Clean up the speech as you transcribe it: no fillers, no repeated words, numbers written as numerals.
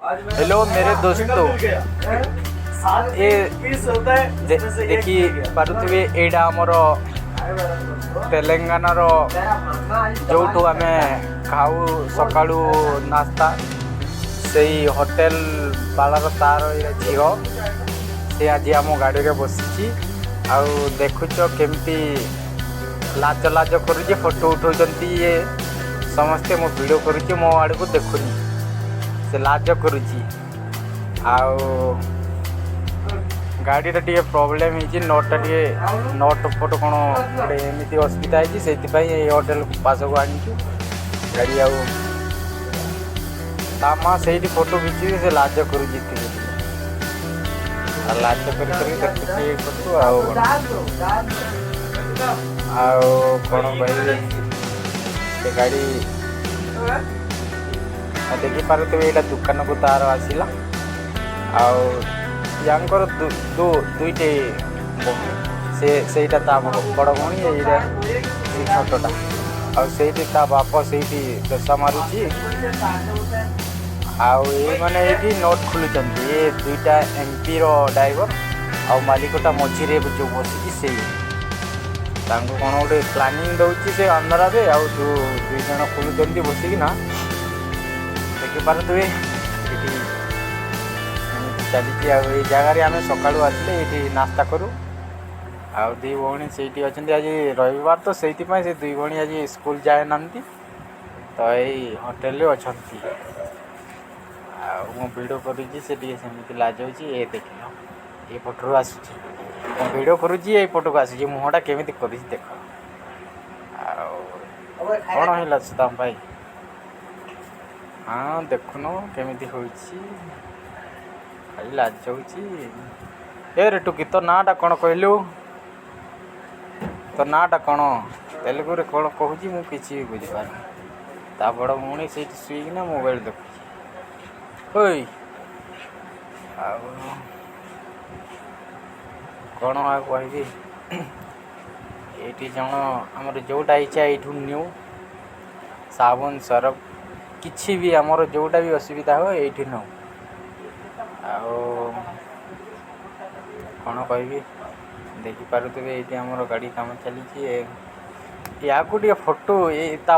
Hello मेरे दोस्तों, ଏ ଦେଖି ପାରୁଥିବେ, ଏଇଟା ଆମର ତେଲେଙ୍ଗାନାର ଯେଉଁଠୁ ଆମେ ଖାଉ ସକାଳୁ ନାସ୍ତା, ସେଇ ହୋଟେଲ ବାଲାର ତାର ଏଇଟା ଝିଅ। ସେ ଆଜି ଆମ ଗାଡ଼ିରେ ବସିଛି ଆଉ ଦେଖୁଛ କେମିତି ଲାଜ ଲାଜ କରୁଛି। ଫଟୋ ଉଠାଉଛନ୍ତି ଇଏ ସମସ୍ତେ। ମୁଁ ଭିଡ଼ିଓ କରୁଛି, ମୋ ଆଡ଼କୁ ଦେଖୁନି, ସେ ଲାଜ କରୁଛି। ଆଉ ଗାଡ଼ିଟା ଟିକେ ପ୍ରୋବ୍ଲେମ୍ ହେଇଛି, ନଟ୍ଟା ଟିକେ not ଫଟ କ'ଣ ଗୋଟେ ଏମିତି ଅସୁବିଧା ହେଇଛି। ସେଇଥିପାଇଁ ଏଇ ହୋଟେଲ ପାଖକୁ ଆଣିଛୁ ଗାଡ଼ି। ଆଉ ତା ମା ସେଇଠି ଫଟୋ ଖିଚିଛି। ସେ ଲାଜ କରୁଛି ଏତିକି, ଆଉ ଲାଜ କରି କରି ଦେଖୁଛି ଏଇ ଫଟୋ। ଆଉ କ'ଣ, ଆଉ କ'ଣ କହିବି? ସେ ଗାଡ଼ି ଆଉ ଦେଖିପାରୁଥିବେ, ଏଇଟା ଦୋକାନକୁ ତାର ଆସିଲା। ଆଉ ୟାଙ୍କର ଦୁଇଟି ଭଉଣୀ। ସେ ସେଇଟା ତା ବଡ଼ ଭଉଣୀ, ଏଇଟା ସେ ଛୋଟଟା। ଆଉ ସେଇଠି ତା ବାପ ସେଇଠି ଦୋସା ମାରୁଛି। ଆଉ ଏଇମାନେ ଏଇଠି not ଖୋଲୁଛନ୍ତି। ଏ ଦୁଇଟା ଏମ୍ପିର ଡ୍ରାଇଭର ଆଉ ମାଲିକଟା ମଝିରେ ଯେଉଁ ବସିଛି, ସେଇ ତାଙ୍କୁ କ'ଣ ଗୋଟେ ପ୍ଲାନିଂ ଦେଉଛି ସେ ଆନ୍ଧ୍ରାରେ। ଆଉ ଦୁଇ ଜଣ ଖୋଲୁଛନ୍ତି ବସିକିନା, ଦେଖିପାରୁଥିବେ। ଏଠି ଏମିତି ଚାଲିଛି। ଆଉ ଏଇ ଜାଗାରେ ଆମେ ସକାଳୁ ଆସିଲେ ଏଇଠି ନାସ୍ତା କରୁ। ଆଉ ଦୁଇ ଭଉଣୀ ସେଇଠି ଅଛନ୍ତି। ଆଜି ରବିବାର ତ, ସେଇଥିପାଇଁ ସେ ଦୁଇ ଭଉଣୀ ଆଜି ସ୍କୁଲ ଯାଇନାହାନ୍ତି, ତ ଏଇ ହୋଟେଲରେ ଅଛନ୍ତି। ଆଉ ମୁଁ ଭିଡ଼ିଓ କରୁଛି, ସେ ଟିକେ ସେମିତି ଲାଜଉଛି। ଏ ଦେଖିଲ, ଏ ପଟରୁ ଆସୁଛି। ମୁଁ ଭିଡ଼ିଓ କରୁଛି, ଏଇ ପଟକୁ ଆସୁଛି। ମୁହଁଟା କେମିତି କରୁଛି ଦେଖ। ଆଉ କ'ଣ ହେଲା ସୁଦାମ ଭାଇ? ହଁ, ଦେଖୁନ କେମିତି ହଉଛି, ଖାଲି ଲାଜଉଛି। ଏ ରେ ଟୁକି, ତୋ ନାଁଟା କ'ଣ କହିଲୁ? ତୋ ନାଁଟା କ'ଣ? ତେଲୁଗୁରେ କ'ଣ କହୁଛି, ମୁଁ କିଛି ବି ବୁଝିପାରୁନି। ତା ବଡ଼ ଭଉଣୀ ସେଇଠି ଶୋଇକିନା ମୋବାଇଲ ଦେଖୁଛି। ଓଇ, ଆଉ କ'ଣ ଆଉ କହିବି? ଏଇଠି ଜଣ ଆମର ଯେଉଁଟା ଇଚ୍ଛା ଏଇଠୁ ନେଉ। ସାବୁନ, ସରଫ, କିଛି ବି ଆମର ଯେଉଁଟା ବି ଅସୁବିଧା ହୁଏ, ଏଇଠି ନେଉ। ଆଉ କ'ଣ କହିବି? ଦେଖିପାରୁଥିବେ, ଏଇଠି ଆମର ଗାଡ଼ି କାମ ଚାଲିଛି। ୟାକୁ ଟିକେ ଫଟୋ ଏ ତା